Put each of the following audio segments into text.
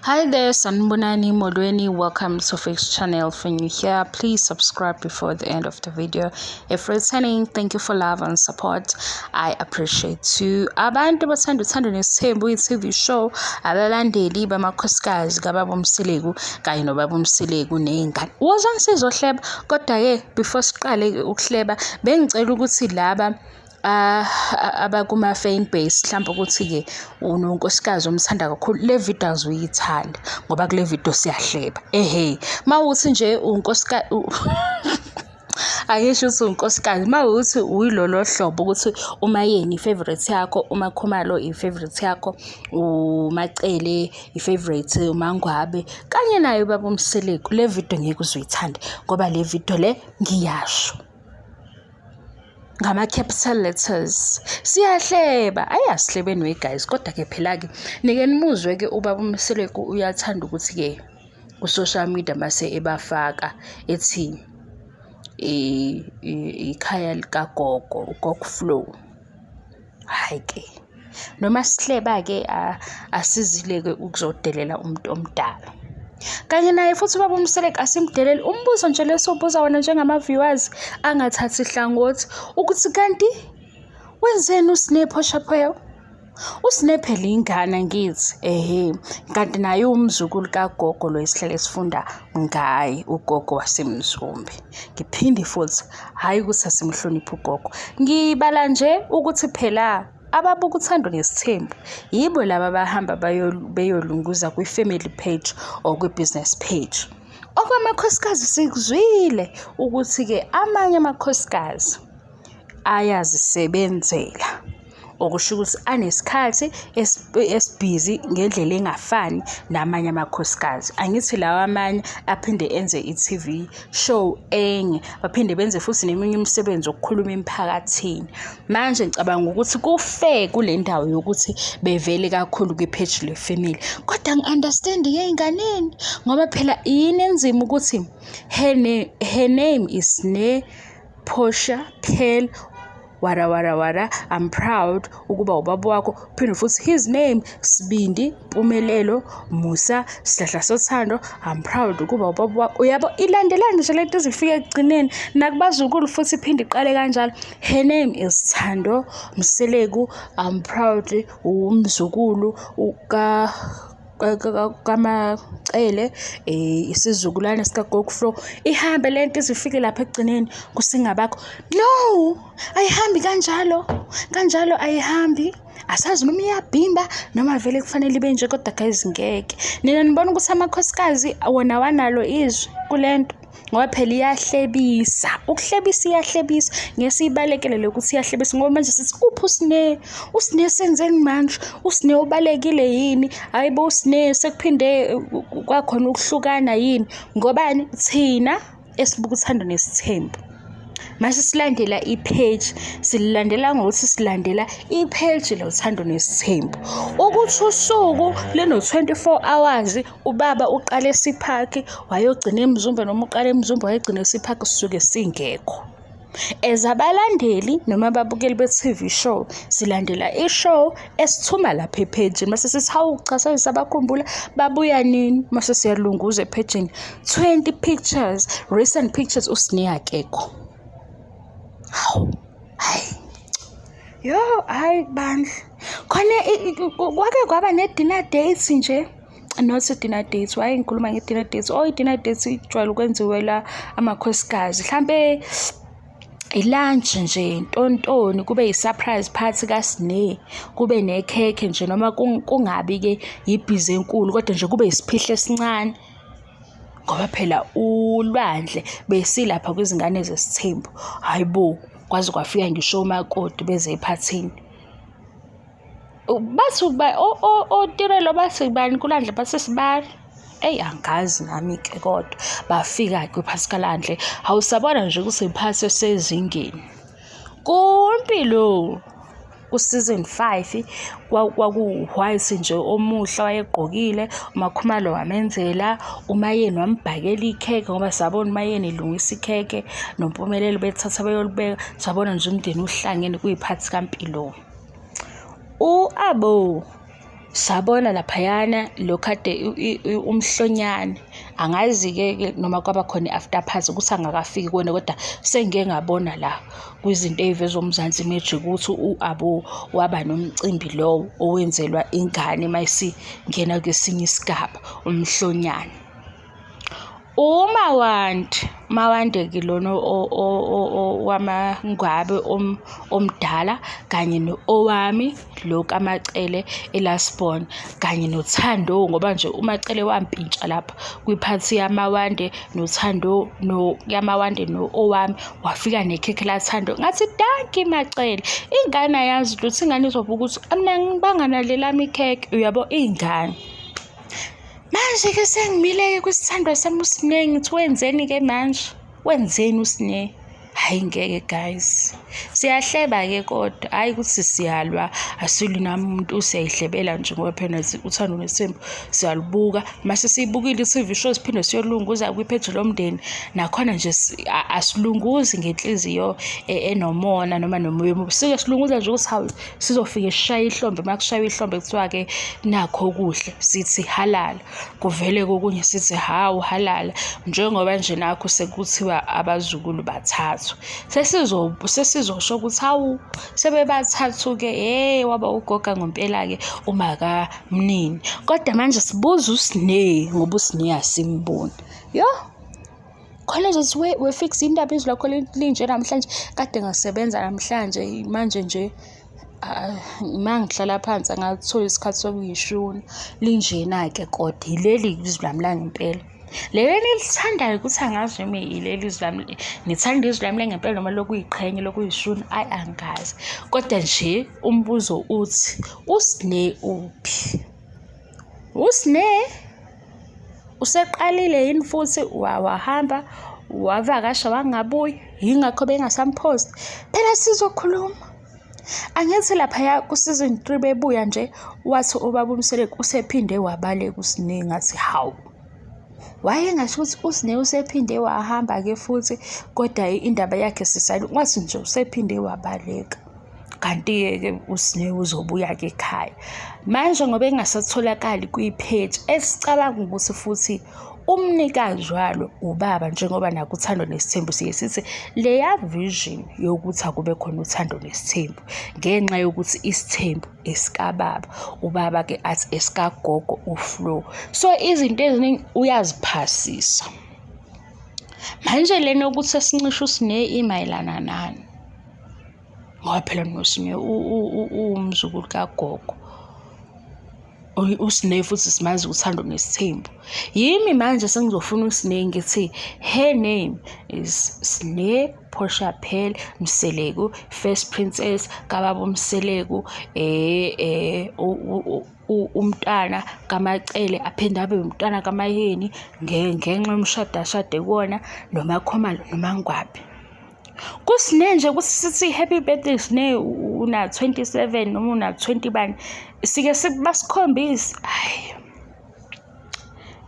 Hi there, Sanibonani Molweni. Welcome to Fix Channel. If you're new here, please subscribe before the end of the video. If returning, thank you for love and support. I appreciate you. Abantu bathanda uthando nesithembu i-TV show, abalandeli bamakhosikazi kababa uMseleku kanye nobaba uMseleku ney'ngane. Wozani sizohleba, kodwa-ke before siqale ukuhleba, bengicela ukuthi laba abakuma-fan base mhlawumbe ukuthi-ke unonkosikazi omthanda kakhulu, le video azuyithanda ngoba kule video siyahleba. Ehhe, uma wukuthi nje unkosikazi, angisho ukuthi unkosikazi, uma wukuthi uyilolo hlobo ukuthi uMaYeni i-favourite yakho, uMaKhumalo i-favourite yakho, uMaCele i-favourite, uMaNgwabe kanye naye ubaba uMseleku, le video ngeke uze uyithande ngoba le video le ngiyasho ngama-capital letters. Siyahleba, ayi asihlebeni we guys, kodwa-ke phela-ke nike nimuzwe-ke ubaba uMseleku uyathanda ukuthi-ke ku-social media mase ebafaka ethi ikhaya likagogo, ugogo Flow. Hhayi-ke, noma sihleba-ke asizile-ke ukuzodelela umuntu omdala. Kanye naye futhi ubaba uMseleku asimdeleli. Umbuzo nje lo esiwubuza wona njengama-viewers angathathi hlangothi ukuthi kanti wenzeni uSne Phoshaphel? USne phela ingane angithi, ehhe, kanti naye uwumzukulu kagogo lo esihlale sifunda ngaye, ugogo waseMzumbe. Ngiphinde futhi, hhayi ukuthi asimhloniphi ugogo. Ngibala nje ukuthi phela ababuka uthando nesithembu yibo laba abahamba beyolunguza kwi-family page or kwi-business page. Okwamakhosikazi sikuzwile ukuthi-ke amanye amakhosikazi ayazisebenzela, okusho ukuthi anesikhathi esibhizi ngendlela engafani namanye amakhosikazi. Angithi lawa amanye aphinde enze i-TV show enye, baphinde benze futhi neminye imisebenzi yokukhuluma emphakathini. Manje ngicabanga ukuthi ku-fair kule ndawo yokuthi bevele kakhulu kwi-page le-family. Kodwa angi-understand-ke ey'nganeni ngoba phela yini enzima ukuthi her name is Sne Portia Pearl wara wara wara, I'm proud ukuba ubaba wakho. Phinde futhi his name Sibindi Mpumelelo Musa Sihlahla Sothando, I'm proud ukuba ubaba wakho. Uyabo, ilandelane nje lento ize ifike ekugcineni. Nakubazukulu futhi iphinde iqale kanjalo. Her name is Thando Mseleku, I'm proud umzukulu ka kaMaCele, isizukulwane sikagogo Flo. Ihambe lento ize ifike lapha ekugcineni kusingabakho. No, ayihambi kanjalo, kanjalo ayihambi. Asazi noma iyabhimba noma vele kufanele ibe nje, kodwa guys ngeke. Nina nibona ukuthi amakhosikazi wona wanalo izwi kule nto ngoba phela iyahlebisa, ukuhlebisa iyahlebisa. Ngeke siyibalekele le ukuthi iyahlebisa ngoba manje sithi uphi uSne, uSne senzeni manje, uSne ubalekile yini? Hhayi bo, uSne sekuphinde kwakhona ukuhlukana yini? Ngobani? Thina esibuka uthando nesithembu. Mase silandela i-page, sililandela ngokuthi silandela i-page lothando nesithembu. Ukuthi usuku lino-24 hours, ubaba uqale esiphakhi wayogcina eMzumbe noma uqale eMzumbe wayogcina esiphakhi, sisuke singekho. As abalandeli noma ababukeli be-TV show, silandela i-show esithuma lapha ephejini. Mase sithi hawu cha sesabakhumbula, babuya nini? Mase siyalunguza ephejini. 20 pictures, recent pictures, uSne akekho. Hawu, hayi. Yo, hayi bandla. Khona kwake kwaba ne-dinner date nje. Not i-dinner date, why ngikhuluma nge-dinner date? Oh, i-dinner date ijwayele ukwenziwela amakhosikazi. Hlampe i-lunch nje ntontoni, kube yi-surprise party kaSne, kube nekhekhe nje noma kungabi-ke ibhizi enkulu kodwa nje kube isiphihlo esincane. Ngoba phela ulwandle besilapha kwizingane zesithembu. Hhayi bo, kwaze kwafika ngisho omakoti beze ephathini. Bathi oTirelo bathi bani kuLandle, bathi sibani? Eyi angazi nami-ke kodwa bafika-ke kwiphathi kaLandle. Hawu sabona nje ukuthi iphathi esezingeni. KuMpilo ku-season 5 kwaku-white nje omuhle wayegqokile, uMakhumalo wamenzela, uMaYeni wambhakela ikhekhe ngoba sabona uMaYeni elungisa ikhekhe noMpumelelo bethatha beyolibeka, sabona nje umndeni uhlangene kuyiphathi kaMpilo. U-Abo Sabona laphayana lokhu kade umhlonyane. Angazi-ke ke noma kwaba khona i-after party ukuthi angakafiki kuwona, kodwa sengike ngabona la kwizinto ey'vezwa uMzansi Magic ukuthi u-Abo waba nomcimbi lowo owenzelwa ingane uma isingena kwesinye isigaba, umhlonyane. UMawande, uMawande-ke lona wamaNgwabe omdala kanye no-Owami lo kaMaCele e-last born kanye noThando ngoba nje uMaCele wampintsha lapha kwiphathi yaMawande noThando yaMawande no-Owami wafika nekhekhe laThando. Ngathi danki MaCele, ingane ayazi lutho, ingane izobuka ukuthi mina ngibanga nalelami ikhekhe, uyabo iy'ngane. Manje-ke sengimile-ke kwisithandwa sami uSne, ngithi wenzeni-ke manje? Wenzeni uSne? Hhayi ngeke guys. Siyahleba-ke kodwa, hhayi ukuthi siyalwa, asilwi namuntu, siyayihlebela nje ngoba phela uthando nesithembu siyalubuka. Mase siyibukile i-T_V show siphinde siyolunguza kwipheji lomndeni, nakhona nje asilunguzi ngenhliziyo enomona noma nomoya omubi. Sike silunguza nje ukuthi hawu sizofike sishaye ihlombe uma kushaywa ihlombe kuthiwa-ke nakho okuhle sithi halala kuvele kokunye sithi hawu halala njengoba nje nakho sekuthiwa abazukulu bathathu sesizosho ukuthi hawu sebebathathu-ke hey waba ugoga ngompela-ke uma kamnini kodwa manje sibuza uSne ngoba uSne asimboni yo. Khona ezothi we-fix indaba izwi lakho linje namhlanje kade ngasebenza namhlanje manje nje uma ngihlala phansi angathola isikhathi sokuyishuna linjena-ke kodwa yileli izwi lami langempela. Leli enilithandayo ukuthi angazi noma yileli izwi lami, nithanda izwi lami langempela noma lokuyiqhenya lokuyishuna, ayi angazi. Kodwa nje umbuzo uthi uSne uphi? USne Useqalile yini futhi wahamba wavakasha wangabuyi yingakho bengasamphosti phela sizokhuluma angithi laphaya ku-season 3 bebuya nje wathi ubaba uMseleku usephinde wabaleka uSne ngathi hawu wayengasho ukuthi uSne usephinde wahamba-ke futhi kodwa indaba yakhe sisayile wathi nje usephinde wabaleka. Kanti-ke uSne uzobuya-ke ekhaya. Manje ngoba engasatholakali kwi-page esicabanga ukuthi futhi umnikazi walo ubaba njengoba nakho uthando nesithembu siye sithi leya vision yokuthi akube khona uthando nesithembu ngenxa yokuthi isithembu esikababa ubaba-ke athi esikagogo uFlo. So izinto eziningi uyaziphasisa. Manje lena yokuthi sesincishe uSne imayelana nani? Ngoba phela noSne uwumzukulu kagogo. USne futhi simazi uthando nesithembu. Yimi manje sengizofuna uSne ngithi her name is Sne Portia Pearl Mseleku, first princess kababa uMseleku, umntwana kaMaCele aphinde abe umntwana kaMaYeni ngenxa yomshado ashade kuwona noMaKhumalo noMaNgwabe. KuSne nje ukuthi sithi happy birthday Sne una 27 noma una 20 bani sike basikhombise hayi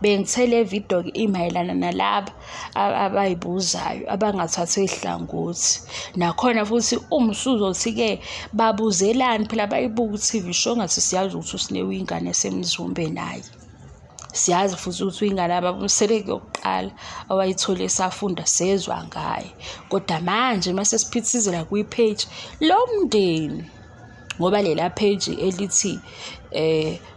bengithe le video ke imayelana nalaba abayibuzayo abangathathi ihlangothi nakhona futhi uma usuzothi ke babuzelani phela bayibuka i-TV show ngathi siyazi ukuthi uSne uyingane esemzumbe naye. Siyazi futhi ukuthi uyingane yababa uMseleku yokuqala awayithole esafunda sezwa ngaye. Kodwa manje uma sesiphithizela kwi-page lomndeni ngoba lela page elithi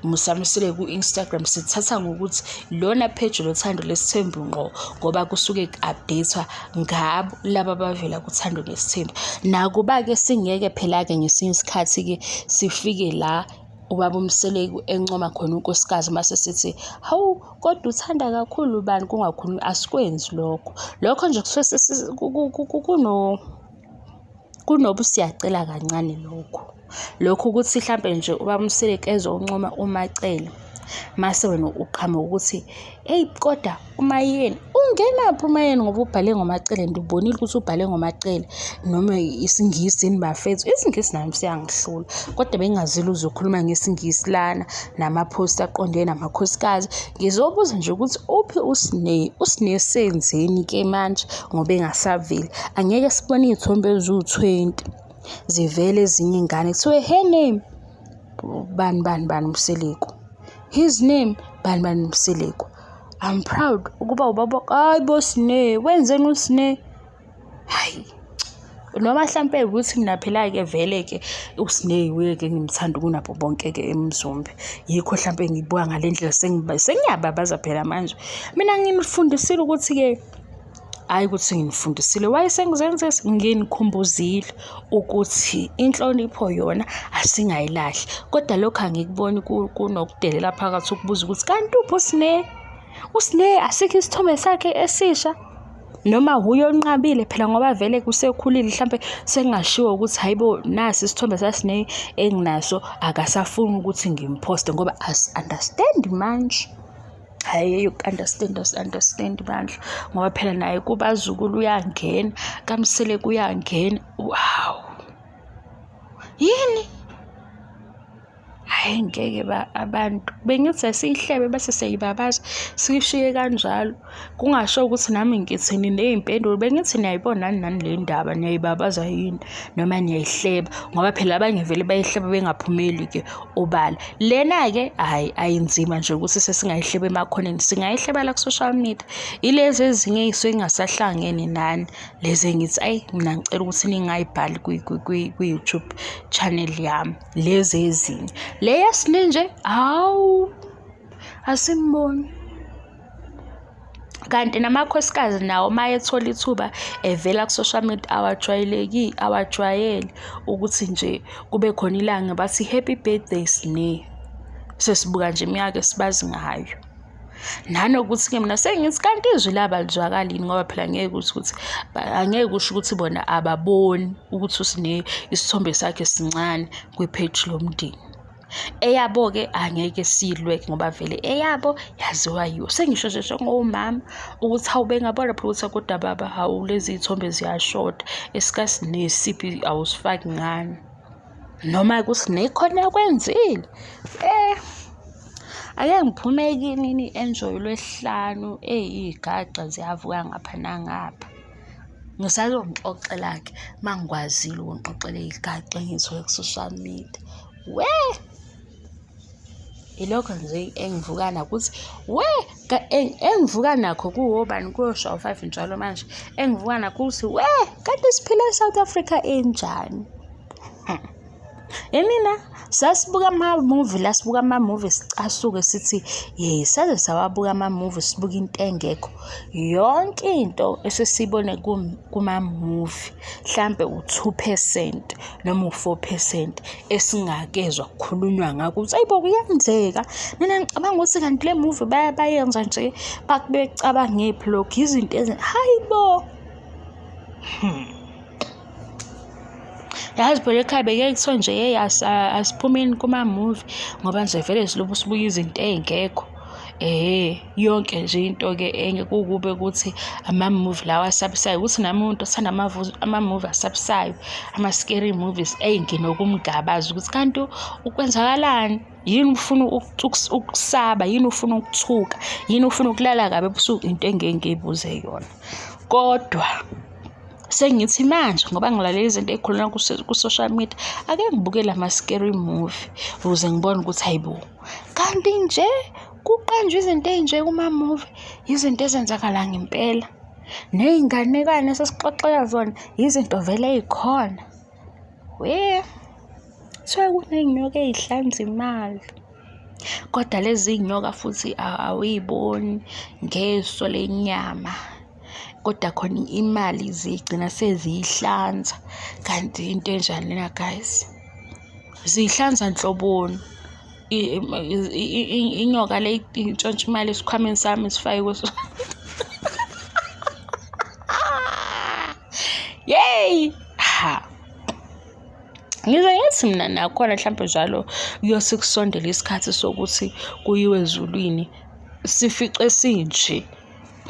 Musa Mseleku ku-Instagram sithatha ngokuthi lona page lothando lesithembu ngqo ngoba kusuke ku-update-wa ngabo laba abavela kuthando nesithembu. Nakuba-ke singeke phela-ke ngesinye isikhathi-ke sifike la ubaba uMseleku encoma khona unkosikazi mase sithi hawu kodwa uthanda kakhulu ubani kungakhulumi asikwenzi lokho. Lokho nje kusuke kunobu siyacela kancane lokho. Lokhu ukuthi hlampe nje ubaba uMseleku ezoncoma uMaCele mase wena uqhamuka ukuthi eyi kodwa uMaYeni ungenaphi uMaYeni ngoba ubhale ngoMaCele and ubonile ukuthi ubhale ngoMaCele noma isiNgisi yini bafethu isiNgisi nami siyangihlula kodwa bengingazile uzokhuluma ngesiNgisi lana nama-post aqondene namakhosikazi ngizobuza nje ukuthi uphi uSne uSne senzeni-ke manje ngoba engasaveli angeke sibone iy'thombe eziwu-20 zivele ezinye iy'ngane kuthiwe her name. bani bani bani Mseleku. His name bani bani Mseleku. I'm proud ukuba ubaba. Hayi bo Sne, wenzeni uSne? Hayi. Noma hlampe ukuthi mina phela-ke vele-ke uSne wuye-ke engimthanda kunabo bonke-ke eMzumbe. Yikho hlampe ngibuka ngale ndlela sengiyababaza phela manje. Mina nginifundisile ukuthi-ke hhayi ukuthi nginifundisile wayesengizenzisa nginikhumbuzile ukuthi inhlonipho yona asingayilahli kodwa lokhu angikuboni kunokudelela phakathi ukubuza ukuthi kanti uphi uSne uSne asikho isithombe sakhe esisha noma wuye onqabile phela ngoba vele kusekhulile mhlampe sekungashiwo ukuthi hayibo nasi isithombe saSne enginaso akasafuni ukuthi ngimphoste ngoba asi-understand manje. Hhayi uku-understand asi-understand bandla ngoba phela naye kubazukulu uyangena, kaMseleku uyangena. Wow! Yini? Hhayi ngeke abantu bengithi asiyihlebe bese siyayibabaza siyishiye kanjalo. Kungasho ukuthi nami ngithini ney'mpendulo bengithi niyayibona nani nani le ndaba niyayibabaza yini noma niyayihleba ngoba phela abanye vele bayihleba bengaphumeli-ke obala. Lena-ke hhayi ayinzima nje ukuthi sesingayihleba emakhoneni singayihleba la ku-social media. Ilezi ezinye ey'suke y'ngasahlangene nani lezi engithi ayi mina ngicela ukuthi ningayibhali kwi-YouTube channel yami lezi ezinye. Le yaSne nje hawu asimboni. Kanti namakhosikazi nawo uma ethola ithuba evela ku-social media awajwayeleki, awajwayele ukuthi nje kube khona ilanga bathi happy birthday Sne. Sesibuka nje iminyaka esibazi ngayo. Nanokuthi-ke mina sengithi kanti izwi labo alizwakali yini ngoba phela angeke ukuthi ukuthi angeke kusho ukuthi bona ababoni ukuthi uSne isithombe sakhe sincane kwi-page lomndeni. Eyabo-ke angeke silwe ngoba vele eyabo yaziwa yiwo. Sengisho nje njengomama ukuthi hawu bengabona phela ukuthi kodwa baba hawu lezi y'thombe ziyashoda esikaSne awusifaki ngani. Noma kuSne khona akwenzile. Ake ngiphume kini ni-enjoy uLwesihlanu, eyi iy'gaxa ziyavuka ngapha nangapha. Ngisazonixoxela-ke uma ngikwazile ukunixoxela iy'gaxa engiy'thole ku-social media. We! Ilokho nje engivuka nakho ukuthi we! Engivuka nakho kuwobani kuyoshaya u-five njalo manje. Engivuka nakho ukuthi we! Kanti siphila e-South Africa enjani? Yimina sasibuka ama-movie la sibuka ama-movie sicasuke sithi yeyi saze sawabuka ama-movie sibuka into engekho. Yonke into esesiyibone kuma-movie hlampe u-two percent noma u-four percent esingakezwa kukhulunywa ngakho ukuthi ayi bo kuyenzeka. Mina ngicabanga ukuthi kanti le movie bayenza nje becabangephi lokhu izinto hayi bo. Yazi phela ekhaya bekuye kuthiwe nje yeyi asiphumeni kuma-movie ngoba nje vele silobu sibuka izinto ey'ngekho. Yonke nje into-ke enye kukube ukuthi ama-movie lawa asabisayo ukuthi nami umuntu othanda ama-movie asabisayo, ama-scary movies, eyi nginokumgabaza ukuthi kanti kwenzakalani. Yini ufuna ukusaba, yini ufuna ukuthuka, yini ufuna ukulala kabi ebusuku, into engeke ngiy'buze yona. Kodwa sengithi manje ngoba ngilalela izinto ey'khulunywa ku-social media, ake ngibukele ama-scary movie ukuze ngibone ukuthi hhayi bo, kanti nje kuqanjwa izinto ey'nje kuma-movie, izinto ezenzakala ngempela. Ney'nganekwane esesixoxela zona, izinto vele ey'khona. We, kuthiwa kuney'nyoka ey'hlanza imali. Kodwa lezi iy'nyoka futhi awuy'boni ngeso lenyama. Kodwa khona imali zigcina seziyihlanza. Kanti into enjani lena guys? Ziyihlanza nhloboni? Inyoka le intshontsha imali esikhwameni sami isifake kweso. Yeyi! Ha! Ngize ngithi mina nakhona mhlampe njalo kuyose kusondele isikhathi sokuthi kuyiwe ezulwini sifice sinje.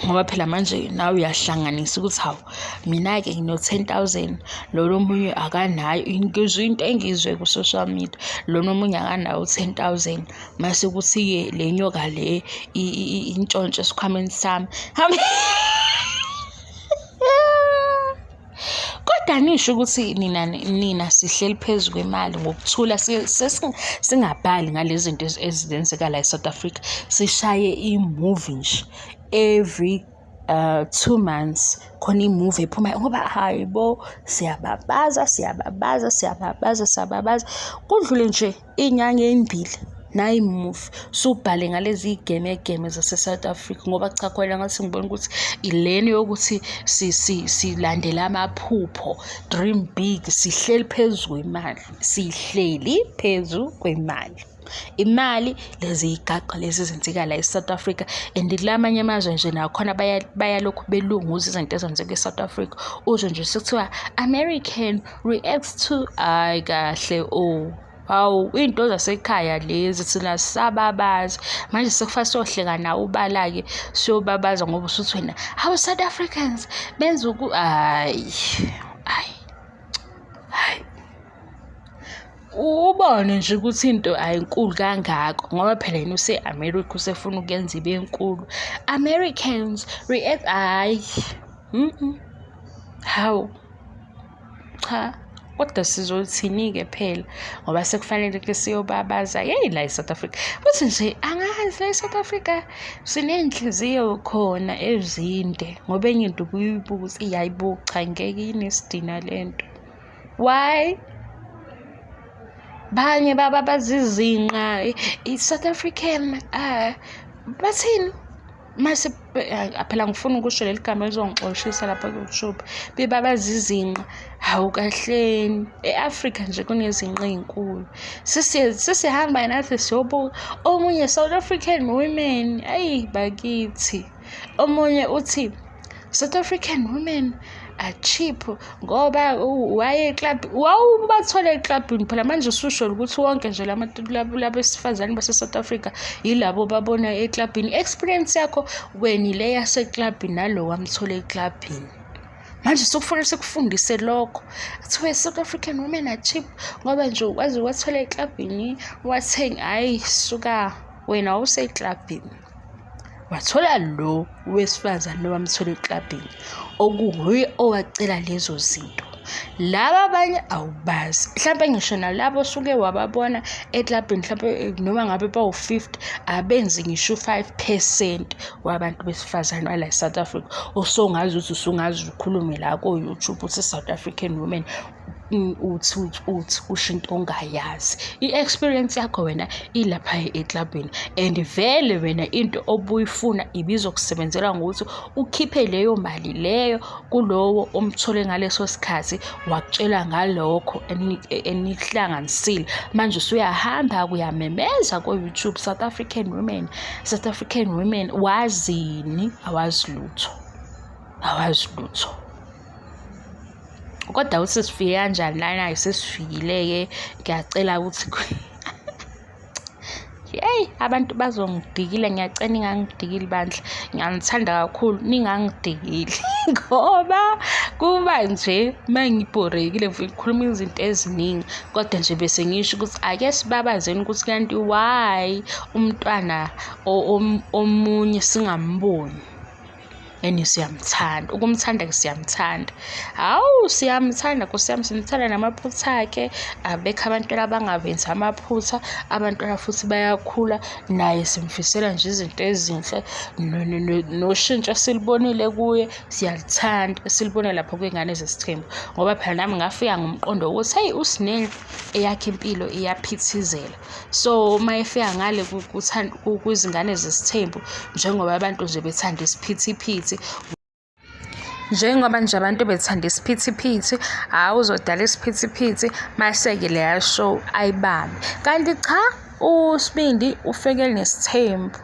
Ngoba phela manje nawe uyahlanganisa ukuthi hawu mina-ke ngino-ten thousand lona omunye akanayo. Ngizwe into engiyizwe ku-social media, lona omunye akanawo u-ten thousand mase kuthi-ke le nyoka le intshontshe esikhwameni sami. Kodwa Kodwa nisho ukuthi nina nina sihleli phezu kwemali ngokuthula singabhali ngalezi zinto ezenzeka la e-South Africa. Sishaye i-movie nje every 2 months khona i-movie ephumayo ngoba hayi bo, siyababaza, siyababaza, siyababaza, siyababaza. Kudlule nje iy'nyanga ey'mbili nayi i-movie usubhale ngalezi y'gemegeme zase-South Africa ngoba cha khona ngathi ngibona ukuthi ilena yokuthi silandela amaphupho, dream big, sihleli phezu kwemali, sihleli phezu kwemali. Imali lezi y'gaqa lezi ezenzeka la e-South Africa and kulamanye amazwe nje nakhona bayalokhu belunguza izinto ezenzeka e-South Africa. Uzwe nje sekuthiwa American reacts to, hhayi kahle oh. Hawu, iy'nto zasekhaya lezi thina sisababaza. Manje sekufanele siyohleka nawe ubala-ke siyobabaza ngoba usuthi wena, hawu South Africans benza hhayi, hhayi, hhayi. Ubone nje ukuthi into ayinkulu kangako ngoba phela yena use-America usefuna ukuyenza ibe nkulu. Americans react, hhayi, hawu, cha. Kodwa sizothini-ke phela ngoba sekufanele-ke siyobabaza yeyi la e-South Africa. Futhi nje angazi la e-South Africa siney'nhliziyo khona ezinde ngoba enye into ubuye uyibuke ukuthi hhayi bo cha ngeke inesidina le nto. Why? Banye bababaza izinqa i-South African bathini? Mase phela angifuni ukusho leli gama lizongixoshisa lapha ku-YouTube. Bebabaza izinqa, hawu kahleni. E-Afrika nje kunezinqa ey'nkulu. Sesihamba nathi siyobuka omunye South African women, ayi bakithi. Omunye uthi South African women are cheap ngoba waye e-club, wawubathole eklabhini phela manje ususho ukuthi wonke nje labesifazane base-South Africa yilabo babona eklabhini. I-experience yakho wena ile yaseklabhini nalo wamthola eklabhini. Manje sekufanele sikufundise lokho. Kuthiwe South African women are cheap ngoba nje waze wathola eklabhini wathenga, hhayi suka wena wawuseklabhini. Wathola lo wesifazane owamthola eklabhini okuwuye owacela lezo zinto. Laba abanye awubazi, hlampe ngisho nalabo osuke wababona eklabhini hlampe noma ngabe bawu-50 abenzi ngisho u-5% wabantu besifazane bala e-South Africa. Osongazi ukuthi usungaze ukhulume la ko-YouTube uthi South African women uthi uthi uthi usho into ongayazi. I-experience yakho wena ilapha eklabhini and vele wena into obuyifuna ibizokusebenzela ngokuthi ukhiphe leyo mali leyo kulowo omthole ngaleso sikhathi wakutshela ngalokho enihlanganisile. Manje usuyahamba uyamemeza ko-YouTube South African women, South African women, wazini? Awazi lutho, awazi lutho. Kodwa uthi sifike kanjani lana-ke sesifikile-ke ngiyacela ukuthi yeyi abantu bazongidikila ngiyacela ningangidikili bandla ngiyanithanda kakhulu ningangidikili ngoba kuba nje uma ngibhorekile ngikhuluma izinto eziningi kodwa nje bese ngisho ukuthi ake sibabazeni ukuthi kanti why umntwana omunye singamboni and siyamthanda ukumthanda-ke siyamthanda. Hawu siyamthanda Nkosi yami, simthanda namaphutha akhe. Abekho abantwana abangawenzi amaphutha, abantwana futhi bayakhula. Naye simfisela nje izinto ezinhle noshintsho esilubonile kuye siyalithanda, esilubone lapho kwiy'ngane zesithembu. Ngoba phela nami ngafika ngomqondo wokuthi hheyi uSne eyakhe impilo iyaphithizela. So uma efika ngale kwizingane zesithembu njengoba abantu nje bethanda isiphithiphithi, njengoba nje abantu bethanda isiphithiphithi, hhawu uzodala isiphithiphithi mase-ke leya show ayibambe. Kanti cha, uSibindi ufike nesithembu.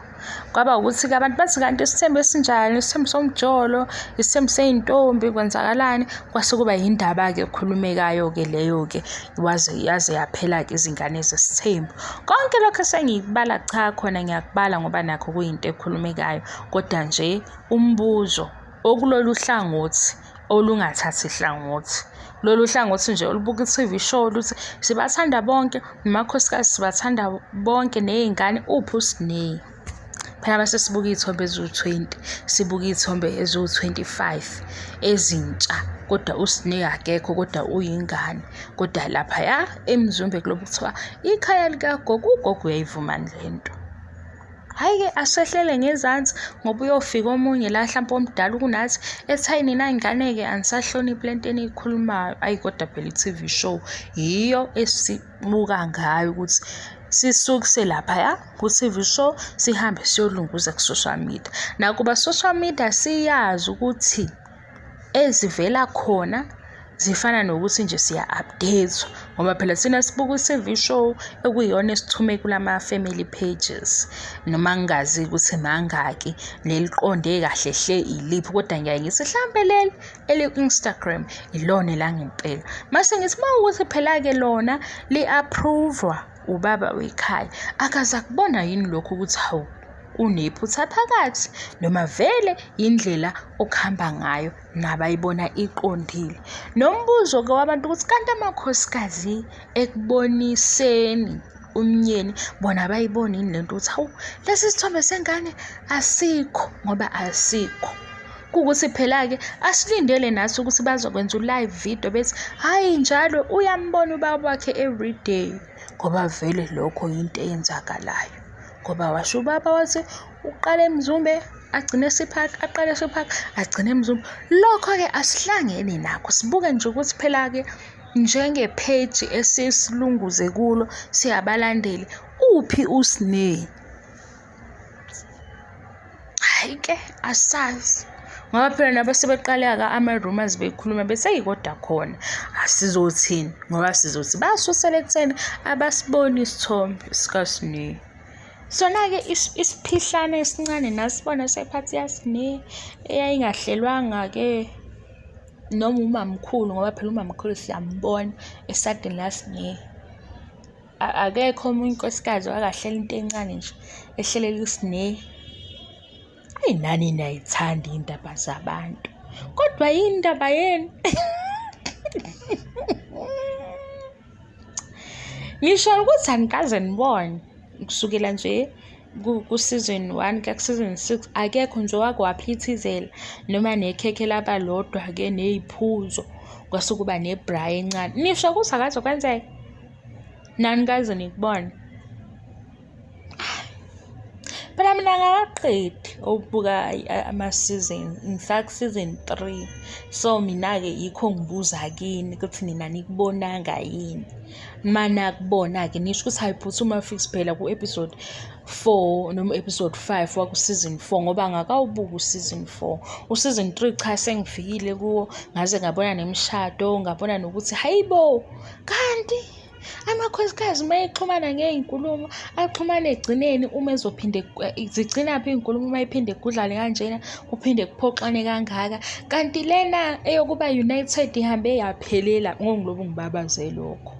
Kwaba ukuthi-ke abantu bathi kanti isithembu esinjani, isithembu somjolo, isithembu sey'ntombi, kwenzakalani? Kwase kuba yindaba-ke ekhulumekayo-ke leyo-ke, waze yaze yaphela-ke izingane zesithembu. Konke lokho esengikubala cha khona ngiyakubala ngoba nakho kuyinto ekhulumekayo, kodwa nje umbuzo okulolu hlangothi olungathathi hlangothi. Lolu hlangothi nje olubuka i-T_V show luthi sibathanda bonke, namakhosikazi sibathanda bonke ney'ngane, uphi uSne? Phela mase sibuka iy'thombe eziwu-20, sibuka iy'thombe eziwu-25 ezintsha. Kodwa uSne akekho kodwa uyingane. Kodwa laphaya eMzumbe kulobu kuthiwa ikhaya likagogo, ugogo uyayivuma le nto. Hhayi-ke asehlele ngezansi ngoba uyofika omunye la hlampe omdala kunathi ethi hayi nina ngane-ke anisahloniphi le nto eniyikhulumayo. Ayi kodwa phela i-T_V show yiyo esibuka ngayo ukuthi sisukise laphaya ku-T_V show sihambe siyolunguza ku-social media. Nakuba social media siyazi ukuthi ezivela khona zifana nokuthi nje siya-update-wa ngoba phela thina sibuka i-T_V show ekuyiyona esithume kulama-family pages noma ngingazi ukuthi mangaki neliqonde kahle hle iliphi kodwa ngiyaye ngithi hlampe leli eliku-Instagram ilona elangempela. Mase ngithi uma kuwukuthi phela-ke lona li-approve-wa ubaba wekhaya akaze akubona yini lokho ukuthi hawu kunephutha phakathi noma vele yindlela okuhamba ngayo nabayibona iqondile. Nombuzo-ke wabantu ukuthi kanti amakhosikazi ekuboniseni umnyeni bona abayiboni yini lento ukuthi hawu lesi sithombe sengane asikho ngoba asikho. Kuwukuthi phela-ke asilindele nathi ukuthi bazokwenza u-live video bethi hhayi njalo uyambona ubaba wakhe everyday ngoba vele lokho yinto eyenzakalayo. Ngoba washo ubaba wathi uqala eMzumbe agcine eSiphaka, aqale eSiphaka agcine eMzumbe. Lokho-ke asihlangene nakho sibuke nje ukuthi phela-ke njengepheji esisilunguze kulo singabalandeli uphi uSne? Hhayi ke asazi ngoba phela nabo sebeqale-ke ama-rumours bekhuluma bethi eyi kodwa khona asizothini ngoba sizothi basusela ekutheni abasiboni isithombe sikaSne. Sona-ke isiphihlane esincane nasibona sephathi yaSne eyayingahlelwanga-ke noma umamkhulu ngoba phela umamkhulu siyambona esadini laSne. Akekho omunye unkosikazi owake wahlela into encane nje ehlelela uSne. Ayi nani niyayithanda iy'ndaba zabantu, kodwa yini indaba yenu? Ngisho ukuthi anikaze nibone kusukela nje ku-season one kuya ku-season six akekho nje owake waphithizela noma nekhekhe laba lodwa-ke ney'phuzo kwase kuba ne-braai encane. Nisho ukuthi akaze kwenzeka? Nanikaze nikubone? Phela mina angakaqedi ukubuka ama-season ngisaku-season 3 so mina-ke yikho ngibuza kini ukuthi nina nikubonanga yini. Uma nakubona-ke nisho ukuthi hhayi phuthuma fix phela ku-episode 4 noma episode 5 waku-season 4 ngoba angakawubuki u-season 4. U-season 3 cha sengifikile kuwo ngaze ngabona nemishado ngabona nokuthi hayi bo kanti Amakhosikazi uma exhumana ngey'nkulumo axhumane ekugcineni uma ezophinde zigcinaphi iy'nkulumo uma ephinde kudlale kanjena kuphinde kuphoxane kangaka. Kanti lena eyokuba united ihambe yaphelela ngongilobe ngibabaze lokho.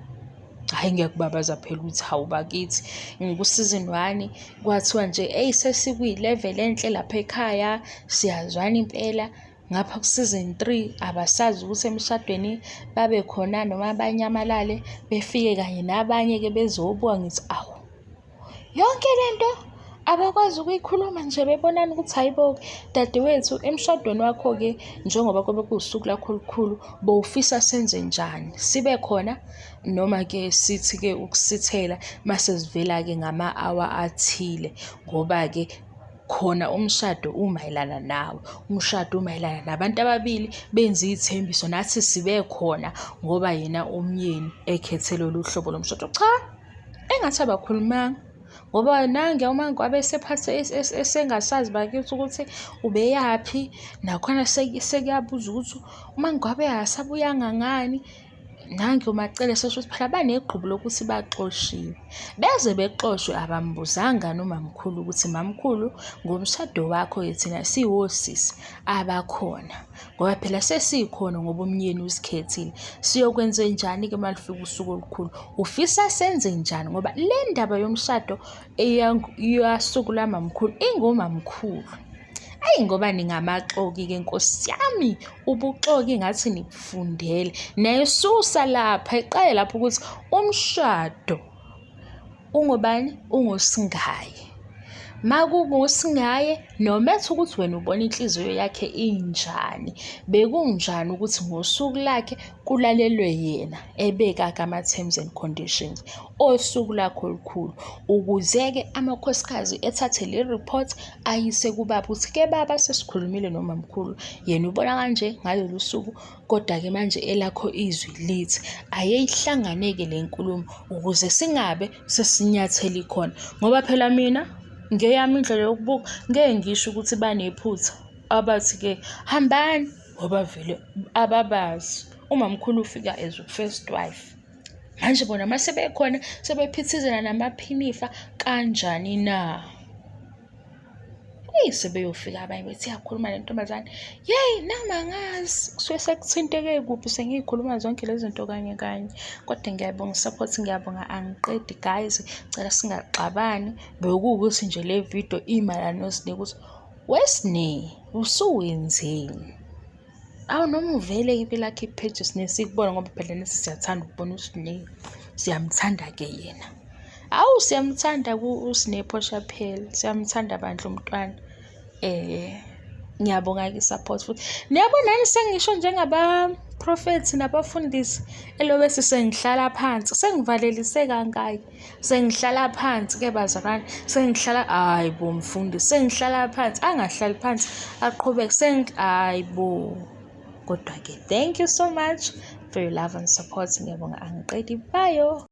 Hhayi ngiyakubabaza phela ukuthi hawu bakithi ngiku-season one kwathiwa nje eyi sesikwi-level enhle lapha ekhaya siyazwana impela. Ngapha ku-season 3 abasazi ukuthi emshadweni babe khona noma banyamalale befike kanye nabanye-ke bezobuka ngithi awu yonke le nto abakwazi ukuyikhuluma nje bebonana ukuthi hayi bo dadewethu emshadweni wakho-ke njengoba kobe kuwusuku lakho olukhulu bowufisa senze njani sibe khona noma-ke sithi-ke ukusithela mase sivela-ke ngama-hour athile ngoba-ke khona umshado umayelana nawe, umshado umayelana nabantu ababili benze iy'thembiso nathi sibe khona ngoba yena umyeni ekhethe lolu hlobo lomshado. Cha, engathi abakhulumanga ngoba nange uma ngabe esephathe esengasazi bakithi ukuthi ubeyaphi nakhona sekuyabuza ukuthi uma ngabe akasabuyanga ngani. Nangu uMaCele esesho ukuthi phela banegqubu lokuthi baxoshiwe. Beze bexoshwe abambuzanga nomamkhulu ukuthi mamkhulu ngomshado wakho-ke thina siwosisi abakhona ngoba phela sesikhona ngoba umyeni usikhethile. Siyokwenzenjani-ke uma lufika usuku olukhulu? Ufisa senze njani ngoba le ndaba yomshado yasuku lwamamkhulu ingomamkhulu. Ayi ngoba ningamaxoki-ke nkosi yami, ubuxoki ngathi nibufundele. Nayisusa lapha iqale lapho ukuthi umshado ungobani? Ungosingaye. Makungusingaye nometha ukuthi wena ubona inhliziyo yakhe injani, bekunjani ukuthi ngosuku lakhe kulalelwe yena ebeka-ke ama-terms and conditions osuku lakhe olukhulu ukuze-ke amakhosikazi ethathe le report ayise kubaba ukuthi ke baba sesikhulumile nomamkhulu yena ubona kanje ngalolu suku kodwa-ke manje elakho izwi lithi ayeyihlangane-ke le nkulumo ukuze singabe sesinyatheli khona ngoba phela mina ngeyami indlela yokubuka ngeke ngisho ukuthi banephutha abathi-ke hambani ngoba vele ababazi umamkhulu ufika as first wife manje bona uma sebekhona sebephithizela namaphinifa kanjani na? Eyi sebeyofika abanye bethi iyakhuluma le ntombazane, yeyi nami angazi kusuke sekuthinteke kuphi sengiyikhuluma zonke lezi zinto kanye kanye. Kodwa ngiyabonga i-support, ngiyabonga angiqedi guys, cela singaxabani. Bekuwukuthi nje le video imayelana noSne ukuthi, weSne usuwenzeni? Awu noma uvele impela yakhe ipage Sne sikubona ngoba phela nesi siyathanda ukubona uSne. Siyamthanda-ke yena. Awu siyamthanda uSne Phosha phela. Siyamthanda bandla umntwana. Ngiyabonga-ke i-support futhi. Niyabo nani sengisho njengabaprofethi nabafundisi elobe sengihlala phansi sengivalelise kangaki. Sengihlala phansi-ke bazalwane, sengihlala, hhayi bo mfundisi, sengihlala phansi, angahlali phansi aqhubeke, hhayi bo. Kodwa-ke thank you so much for your love and support. Ngiyabonga angiqedi, bye.